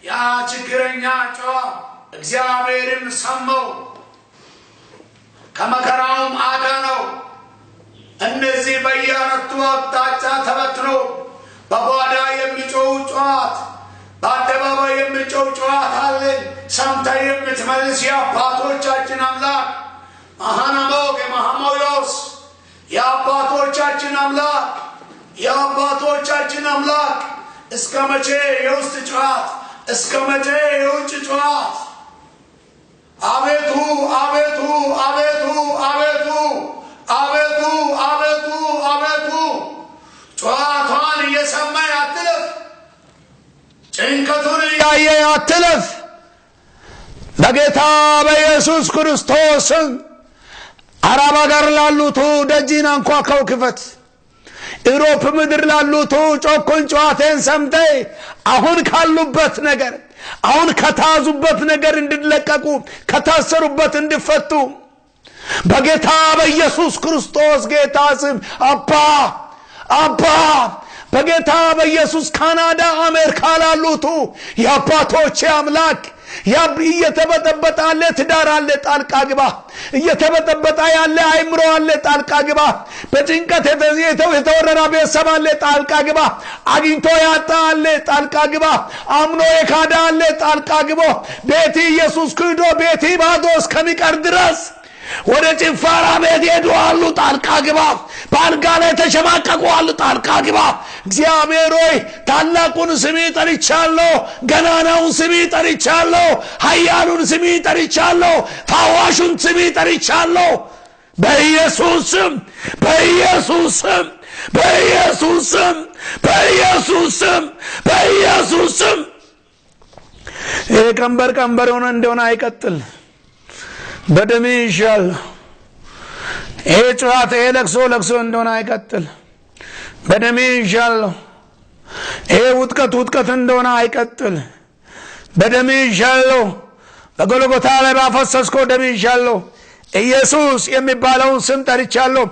ያ ችግረኛ ጮኸ፣ እግዚአብሔርም ሰማው፣ ከመከራውም አዳነው። እነዚህ በየአራቱ አቅጣጫ ተበትኖ በጓዳ የሚጮው ጩኸት፣ በአደባባይ የሚጮው ጩኸት አለን። ሰምተህ የምትመልስ የአባቶቻችን አምላክ መሐናሞግ መሐሞዮስ፣ የአባቶቻችን አምላክ፣ የአባቶቻችን አምላክ፣ እስከ መቼ የውስጥ ጩኸት? እስከ መቼ የውጭ ጩኸት? አቤቱ፣ አቤቱ፣ አቤቱ፣ አቤቱ፣ አቤቱ፣ አቤቱ፣ አቤቱ፣ ጩኸቷን እየሰማ አትለፍ። ጭንቀቱን እያየ አትለፍ። በጌታ በኢየሱስ ክርስቶስ አረብ ሀገር ላሉቱ ደጅን አንኳኳው ክፈት። ኢሮፕ ምድር ላሉቱ ጮኮን ጨዋቴን ሰምተ አሁን ካሉበት ነገር፣ አሁን ከታዙበት ነገር እንዲለቀቁ፣ ከታሰሩበት እንዲፈቱ በጌታ በኢየሱስ ክርስቶስ ጌታ ስም አባ፣ አባ፣ በጌታ በኢየሱስ ካናዳ፣ አሜሪካ ላሉቱ የአባቶቼ አምላክ፣ እየተበጠበጠ ያለ ትዳር አለ፣ ጣልቃ ግባ። እየተበጠበጠ ያለ አይምሮ አለ፣ ጣልቃ ግባ። በጭንቀት የተወረረ ቤተሰብ አለ፣ ጣልቃ ግባ። አግኝቶ ያጣ አለ፣ ጣልቃ ግባ። አምኖ የካደ አለ፣ ጣልቃ ግባ። ቤቲ ኢየሱስ ክዶ ቤቲ ባዶ እስከሚቀር ድረስ ወደ ጭፈራ ቤት ሄዱ አሉ፣ ጣልቃ ግባ። በአልጋ ላይ ተሸማቀቁ አሉ፣ ጣልቃ ግባ። እግዚአብሔር ሆይ፣ ታላቁን ስሜ ጠርቻለሁ፣ ገናናውን ስሜ ጠርቻለሁ፣ ኃያሉን ስሜ ጠርቻለሁ፣ ፈዋሹን ስሜ ጠርቻለሁ። በኢየሱስ ስም፣ በኢየሱስ ስም፣ በኢየሱስ ስም፣ በኢየሱስ ስም፣ በኢየሱስ ስም፣ ይሄ ቀንበር ቀንበር የሆነ እንደሆነ አይቀጥል። በደሜ ይሻል። ይሄ ጩኸት፣ ይሄ ለቅሶ ለቅሶ እንደሆነ አይቀጥል። በደሜ ይሻለሁ። ይሄ ውጥቀት ውጥቀት እንደሆነ አይቀጥል። በደሜ ይሻለሁ። በጎልጎታ ላይ ባፈሰስከው ደሜ ይሻለሁ። ኢየሱስ የሚባለውን ስም ጠርቻለሁ።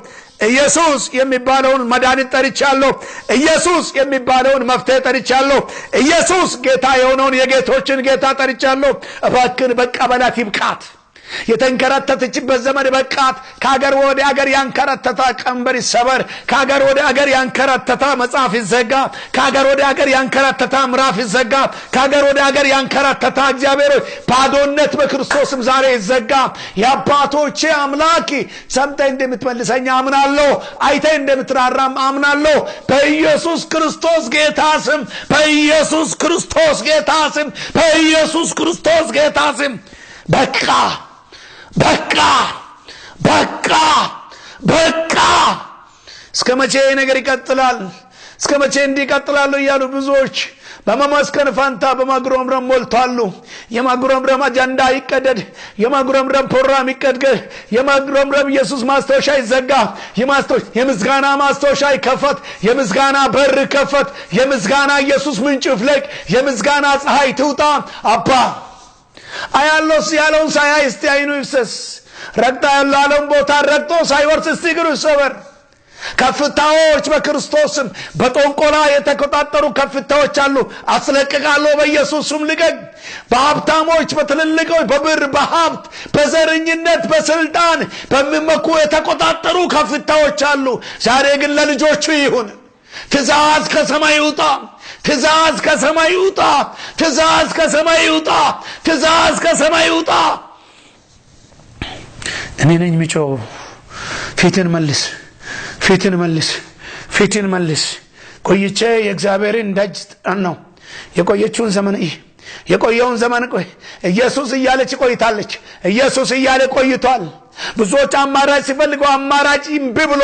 ኢየሱስ የሚባለውን መድኃኒት ጠርቻለሁ። ኢየሱስ የሚባለውን መፍትሄ ጠርቻለሁ። ኢየሱስ ጌታ የሆነውን የጌቶችን ጌታ ጠርቻለሁ። እባክን በቃ በላት፣ ይብቃት። የተንከራተተችበት ዘመን በቃት። ከሀገር ወደ ሀገር ያንከራተታ ቀንበር ይሰበር። ከሀገር ወደ ሀገር ያንከራተታ መጽሐፍ ይዘጋ። ከሀገር ወደ ሀገር ያንከራተታ ምዕራፍ ይዘጋ። ከሀገር ወደ ሀገር ያንከራተታ እግዚአብሔር ባዶነት በክርስቶስም ዛሬ ይዘጋ። የአባቶቼ አምላክ፣ ሰምተህ እንደምትመልሰኝ አምናለሁ። አይተህ እንደምትራራም አምናለሁ። በኢየሱስ ክርስቶስ ጌታ ስም፣ በኢየሱስ ክርስቶስ ጌታ ስም፣ በኢየሱስ ክርስቶስ ጌታ ስም፣ በቃ፣ በቃ፣ በቃ፣ በቃ። እስከ መቼ ይህ ነገር ይቀጥላል? እስከ መቼ እንዲህ ይቀጥላሉ እያሉ ብዙዎች በመመስከን ፋንታ በማጉረምረም ሞልቷሉ። የማጉረምረም አጀንዳ ይቀደድ። የማጉረምረም ፕሮግራም ይቀደድ። የማጉረምረም ኢየሱስ ማስታወሻ ይዘጋ። የምስጋና ማስታወሻ ይከፈት። የምስጋና በር ይከፈት። የምስጋና ኢየሱስ ምንጭ ይፍለቅ። የምስጋና ፀሐይ ትውጣ። አባ፣ አያለው ያለውን ሳያይ እስቲ አይኑ ይፍሰስ። ረግጣ ያለውን ቦታ ረግጦ ሳይወርስ እስቲ እግሩ ይሰበር። ከፍታዎች በክርስቶስም በጦንቆላ የተቆጣጠሩ ከፍታዎች አሉ። አስለቅቃለሁ፣ በኢየሱስ ስም ልቀቅ። በሀብታሞች፣ በትልልቆች፣ በብር፣ በሀብት፣ በዘረኝነት፣ በስልጣን በሚመኩ የተቆጣጠሩ ከፍታዎች አሉ። ዛሬ ግን ለልጆቹ ይሁን። ትእዛዝ ከሰማይ ይውጣ። ትእዛዝ ከሰማይ ይውጣ። ትእዛዝ ከሰማይ ይውጣ። ትእዛዝ ከሰማይ ይውጣ። እኔ ነኝ የሚጮኸው። ፊትን መልስ፣ ፊትን መልስ፣ ፊትን መልስ። ቆይቼ የእግዚአብሔርን ደጅ ነው። የቆየችውን ዘመን፣ ይህ የቆየውን ዘመን ቆይ፣ ኢየሱስ እያለች ቆይታለች። ኢየሱስ እያለ ቆይቷል። ብዙዎች አማራጭ ሲፈልገው አማራጭ እምቢ ብሎ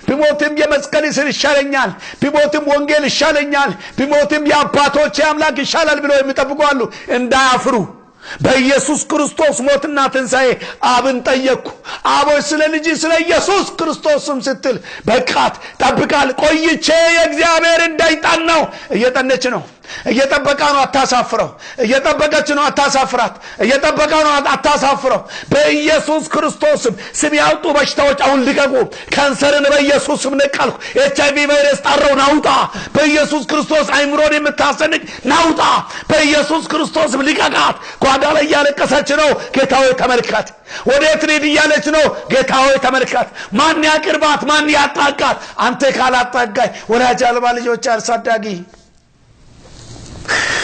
ቢሞትም የመስቀል ስር ይሻለኛል፣ ቢሞትም ወንጌል ይሻለኛል፣ ቢሞትም የአባቶቼ አምላክ ይሻላል ብሎ የሚጠብቁ አሉ። እንዳያፍሩ፣ በኢየሱስ ክርስቶስ ሞትና ትንሣኤ አብን ጠየቅኩ። አቦች ስለ ልጅ ስለ ኢየሱስ ክርስቶስም ስትል በቃት ጠብቃል። ቆይቼ የእግዚአብሔርን ደጅ ጠናሁ። እየጠነች ነው፣ እየጠበቃ ነው፣ አታሳፍረው። እየጠበቀች ነው፣ አታሳፍራት። እየጠበቀ ነው፣ አታሳፍረው። በኢየሱስ ክርስቶስም ስም ያውጡ በሽታዎች አሁን ልቀቁ። ካንሰርን በኢየሱስ ስም ነቀልኩ። HIV ቫይረስ ጠራው፣ ናውጣ። በኢየሱስ ክርስቶስ አይምሮን የምታስጨንቅ ናውጣ። በኢየሱስ ክርስቶስም ልቀቃት። ጓዳ ላይ እያለቀሰች ነው። ጌታ ሆይ ተመልከት። ወዴት ልሂድ እያለች ነው። ጌታ ሆይ ተመልከት። ማን ያቅርባት? ማን ያጣጋት? አንተ ካላጣጋኝ ወላጅ አልባ ልጆች አሳዳጊ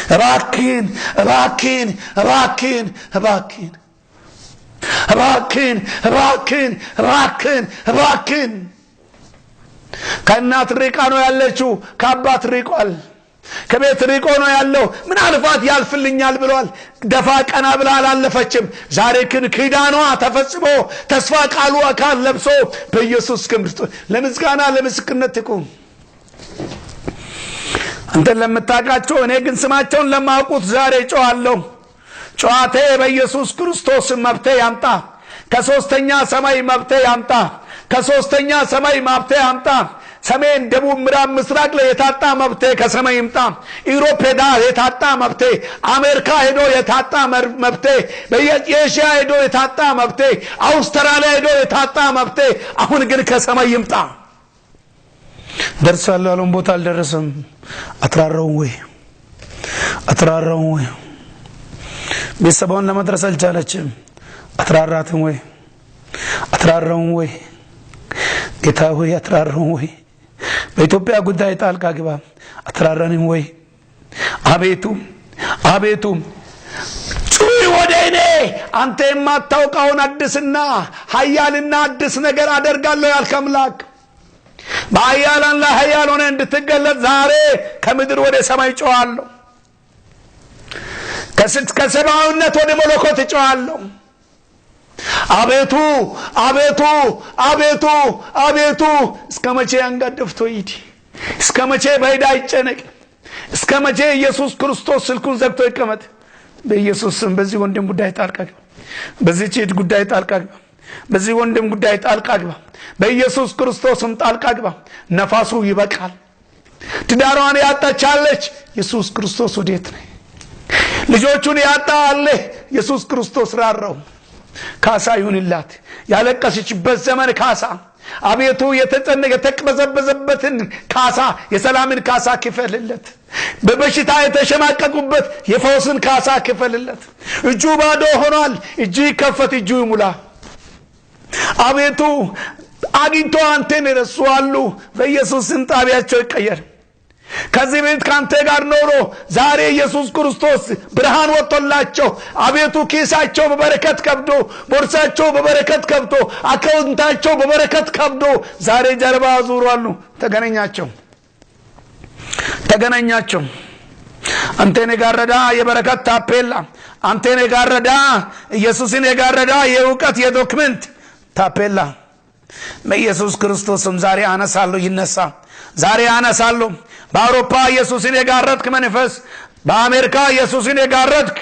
እባክህን፣ እባክህን፣ እባክህን፣ እባክህን፣ እባክህን፣ እባክህን፣ እባክህን፣ እባክህን። ከእናት ርቃ ነው ያለችው፣ ከአባት ርቋል፣ ከቤት ርቆ ነው ያለው። ምናልባት ያልፍልኛል ብሏል። ደፋ ቀና ብላ አላለፈችም። ዛሬ ግን ኪዳኗ ተፈጽሞ ተስፋ ቃሉ አካል ለብሶ በኢየሱስ ክርስቶስ ለምስጋና ለምስክርነት ትቁም። አንተን ለምታውቃቸው እኔ ግን ስማቸውን ለማያውቁት ዛሬ ጮኻለሁ። ጨዋቴ በኢየሱስ ክርስቶስ መብቴ ያምጣ። ከሶስተኛ ሰማይ መብቴ ያምጣ። ከሶስተኛ ሰማይ መብቴ ያምጣ። ሰሜን፣ ደቡብ፣ ምዕራብ፣ ምስራቅ ላይ የታጣ መብቴ ከሰማይ ይምጣ። Europe ሄዳ የታጣ መብቴ፣ አሜሪካ ሄዶ የታጣ መብቴ፣ በኤሽያ ሄዶ የታጣ መብቴ፣ አውስትራሊያ ሄዶ የታጣ መብቴ አሁን ግን ከሰማይ ይምጣ። ደርሳለሁ ያለውን ቦታ አልደረሰም። አትራራውም ወይ? አትራራውም ወይ? ቤተሰቧን ለመድረስ አልቻለችም። አትራራትም ወይ? አትራራውም ወይ? ጌታ ሆይ አትራራውም ወይ? በኢትዮጵያ ጉዳይ ጣልቃ ግባ። አትራራንም ወይ? አቤቱ፣ አቤቱ፣ ጩኺ ወደ እኔ፣ አንተ የማታውቀውን አዲስና ኃያልና አዲስ ነገር አደርጋለሁ ያልክ አምላክ በኃያላን ላይ ኃያል ሆነ እንድትገለጥ ዛሬ ከምድር ወደ ሰማይ ጮኻለሁ። ከሰብአዊነት ወደ መለኮት ጮኻለሁ። አቤቱ፣ አቤቱ፣ አቤቱ፣ አቤቱ፣ እስከ መቼ አንገት ደፍቶ ይሂድ? እስከ መቼ በዕዳ ይጨነቅ? እስከ መቼ ኢየሱስ ክርስቶስ ስልኩን ዘግቶ ይቀመጥ? በኢየሱስ ስም በዚህ ወንድም ጉዳይ ጣልቃ ግባ። በዚህ እህት ጉዳይ ጣልቃ ግባ። በዚህ ወንድም ጉዳይ ጣልቃ ግባ። በኢየሱስ ክርስቶስም ጣልቃ ግባ። ነፋሱ ይበቃል። ትዳሯን ያጣቻለች። ኢየሱስ ክርስቶስ ወዴት ነህ? ልጆቹን ያጣ አለ። ኢየሱስ ክርስቶስ ራራው። ካሳ ይሁንላት። ያለቀሰችበት ዘመን ካሳ፣ አቤቱ የተጨነቀ የተቅበዘበዘበትን ካሳ፣ የሰላምን ካሳ ክፈልለት። በበሽታ የተሸማቀቁበት የፈውስን ካሳ ክፈልለት። እጁ ባዶ ሆኗል። እጁ ይከፈት፣ እጁ ይሙላ። አቤቱ አግኝቶ አንተን የረሱ አሉ። በኢየሱስ ስም ጣቢያቸው ይቀየር። ከዚህ ቤት ካንተ ጋር ኖሮ ዛሬ ኢየሱስ ክርስቶስ ብርሃን ወጥቶላቸው አቤቱ ኪሳቸው በበረከት ከብዶ፣ ቦርሳቸው በበረከት ከብዶ፣ አካውንታቸው በበረከት ከብዶ ዛሬ ጀርባ አዙሯሉ። ተገናኛቸው፣ ተገናኛቸው። አንተን የጋረዳ የበረከት ታፔላ፣ አንተን የጋረዳ፣ ኢየሱስን የጋረዳ የእውቀት የ document ታፔላ በኢየሱስ ክርስቶስም ዛሬ አነሳለሁ፣ ይነሳ። ዛሬ አነሳለሁ። በአውሮፓ ኢየሱስን የጋረድክ መንፈስ፣ በአሜሪካ ኢየሱስን የጋረድክ